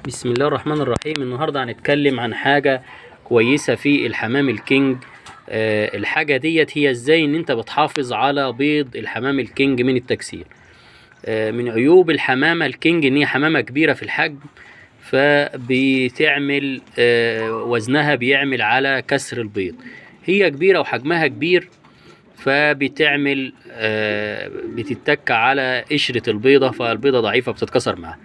بسم الله الرحمن الرحيم. النهارده هنتكلم عن حاجة كويسة في الحمام الكينج. الحاجة ديت هي ازاي ان انت بتحافظ على بيض الحمام الكينج من التكسير. من عيوب الحمامة الكينج ان هي حمامة كبيرة في الحجم، فبتعمل وزنها بيعمل على كسر البيض. هي كبيرة وحجمها كبير، فبتعمل بتتك على قشرة البيضة، فالبيضة ضعيفة بتتكسر معاها.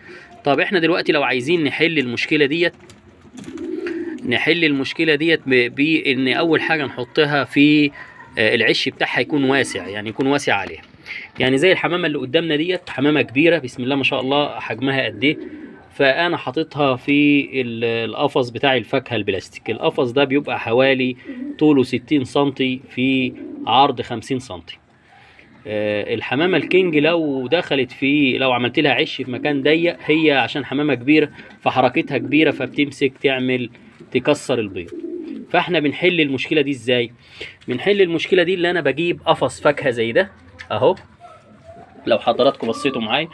طب احنا دلوقتي لو عايزين نحل المشكلة ديت، نحل المشكلة ديت بان اول حاجة نحطها في العش بتاعها يكون واسع، يعني يكون واسع عليها. يعني زي الحمامة اللي قدامنا ديت، حمامة كبيرة بسم الله ما شاء الله، حجمها قد ايه، فانا حاططها في القفص بتاع الفاكهة البلاستيك. القفص ده بيبقى حوالي طوله 60 سنتي في عرض 50 سنتي. الحمامة الكينج لو دخلت في، لو عملت لها عش في مكان ضيق، هي عشان حمامة كبيرة فحركتها كبيرة، فبتمسك تعمل تكسر البيض. فاحنا بنحل المشكلة دي ازاي؟ بنحل المشكلة دي اللي انا بجيب قفص فاكهة زي ده اهو. لو حضراتكم بصيتوا معايا،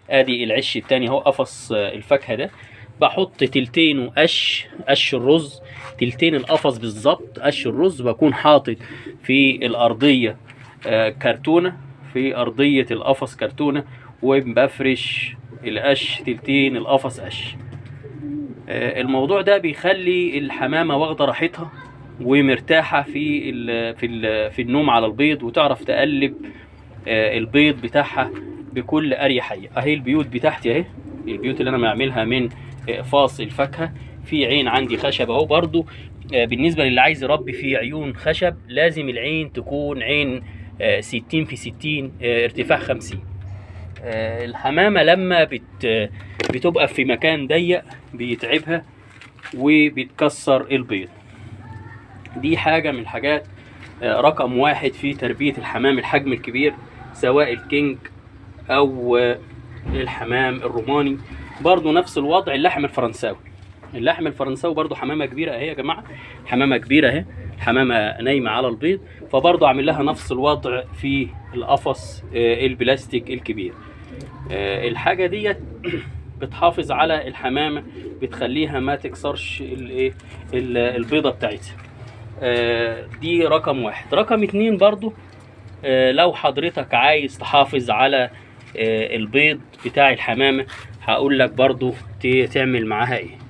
ادي العش التاني اهو، قفص الفاكهة ده، بحط تلتينه قش الرز، تلتين القفص بالظبط قش الرز. بكون حاطط في الأرضية كرتونة، في أرضية القفص كرتونة، وبفرش القش تلتين القفص قش. الموضوع ده بيخلي الحمامة واخدة راحتها ومرتاحة في النوم على البيض، وتعرف تقلب البيض بتاعها بكل أريحية. أهي البيوت بتاعتي أهي، البيوت اللي أنا بعملها من اقفاص الفاكهة. في عين عندي خشب أهو برضو. بالنسبة للي عايز يربي في عيون خشب، لازم العين تكون عين 60 في 60، ارتفاع 50. الحمامة لما بتبقى في مكان ضيق بيتعبها وبتكسر البيض. دي حاجة من الحاجات رقم واحد في تربية الحمام الحجم الكبير، سواء الكينج أو الحمام الروماني. برضو نفس الوضع اللحم الفرنساوي. اللحم الفرنساوي برضو حمامة كبيرة اهي يا جماعة، حمامة كبيرة اهي، حمامة نايمة على البيض، فبرضو عامل لها نفس الوضع في القفص البلاستيك الكبير. الحاجة ديت بتحافظ على الحمامة، بتخليها ما تكسرش البيضة بتاعتها. دي رقم واحد. رقم اتنين برضو، لو حضرتك عايز تحافظ على البيض بتاع الحمامة، هقول لك برضو تعمل معاها ايه.